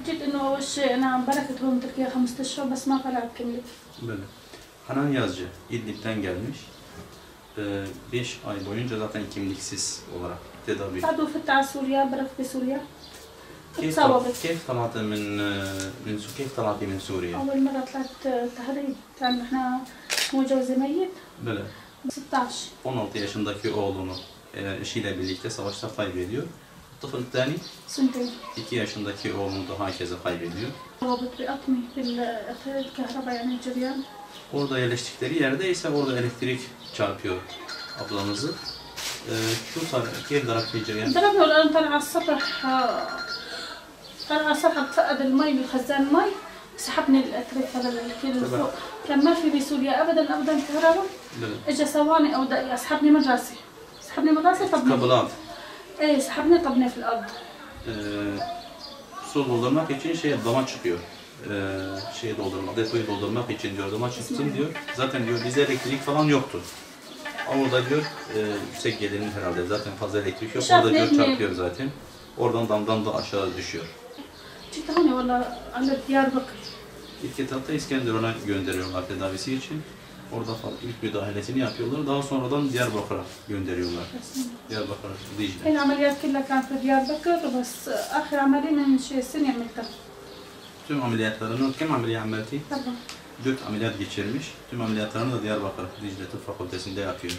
جيت انه اول شيء انا بركت هون تركيا 5 اشهر بس ما طلعت كملت. Böyle. Hanan Yazıcı İdlib'den gelmiş. 5 ay boyunca zaten kimliksiz olarak tedavi. بعده فت على سوريا بركت بسوريا. كيف اتصوبت. كيف طلعت من من كيف طلعتي من سوريا؟ اول مره طلعت تهريب كان احنا مو جوزي ميت. Böyle. 16. 16 yaşındaki oğlunu eşiyle birlikte savaşta kaybediyor. الطفل الثاني سنتين. 2 yaşındaki oğlunu da herkese kaybediyor. ضربت بقطمي بالكهرباء yani الجريان. Orada yerleştikleri yerde ise orada elektrik çarpıyor ablamızı. Şu taraf, كيف ضربتي الجريان؟ ضربنا والآن طلع على السطح طلع على السطح بتفقد المي بالخزان مي سحبني الاتريك هذا الكيلو اللي فوق كان ما في بسوريا ابدا ابدا كهرباء. اجى ثواني او دقيقه سحبني من راسي سحبني من راسي طبني. Kabılat. ايه سحبني طبني في الارض. Su doldurmak için şeye dama çıkıyor. Şeyi doldurmak, depoyu doldurmak için diyor dama çıktım diyor. Zaten diyor bizde elektrik falan yoktu. Ama orada diyor yüksek gelirin herhalde zaten fazla elektrik yok. Orada diyor çarpıyor zaten. Oradan damdan da aşağı düşüyor. جيت هون والله على Diyarbakır. İlk etapta İskenderun'a gönderiyorlar tedavisi için. Orada ilk müdahalesini yapıyorlar. Daha sonradan Diyarbakır'a gönderiyorlar. Diyarbakır, Dicle. العمليات كلها كانت في Diyarbakır بس آخر عملية من شي سنة عملتها. Tüm ameliyatlarını, kim ameliyat عملتي? Tamam. 4 ameliyat geçirmiş. Tüm ameliyatlarını da Diyarbakır Dicle Tıp Fakültesi'nde yapıyor.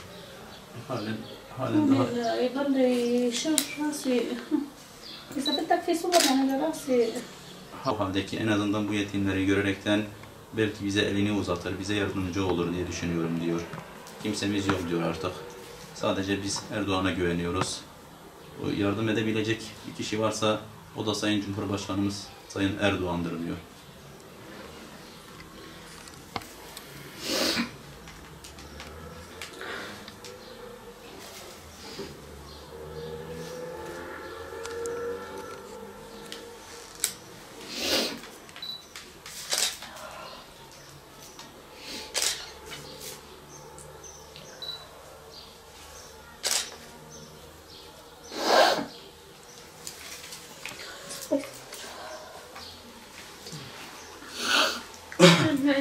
Halen daha... يضل يشر راسي. إذا بدك في صور يعني لراسي. O haldeki en azından bu yetimleri görerekten belki bize elini uzatır, bize yardımcı olur diye düşünüyorum diyor. Kimsemiz yok diyor artık. Sadece biz Erdoğan'a güveniyoruz. O yardım edebilecek bir kişi varsa o da Sayın Cumhurbaşkanımız Sayın Erdoğan'dır diyor.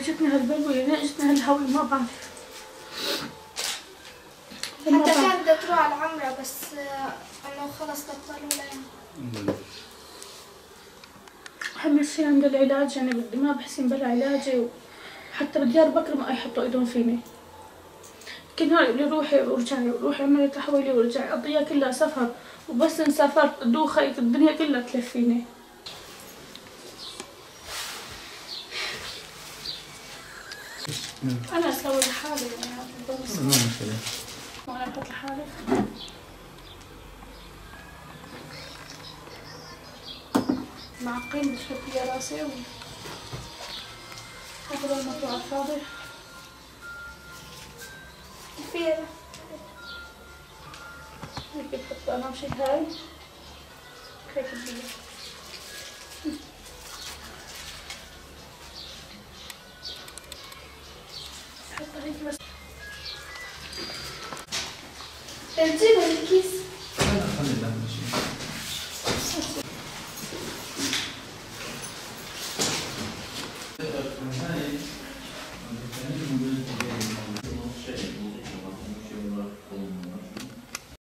اجتني هالبلوة يعني اجتني هالهوي ما بعرف. حتى كانت بدها تروح على العمرة بس انه خلص بطلوا لها. أهم شيء عند العلاج يعني بدي ما بحسن بلا علاجي وحتى بديار بكر ما يحطوا ايدهم فيني. كل نهار يقولوا لي روحي ورجعي روحي اعملي تحويلي ورجعي قضية كلها سفر وبس سافرت دوخة الدنيا كلها تلف فيني. أنا أسوي لحالي يعني ما مشكلة. وأنا بحط لحالي. معقين بتحط فيها راسي و هذا الموضوع على الفاضي. كثير. هيك بحط أنا مشي هاي. هيك بدي. تجيب الكيس.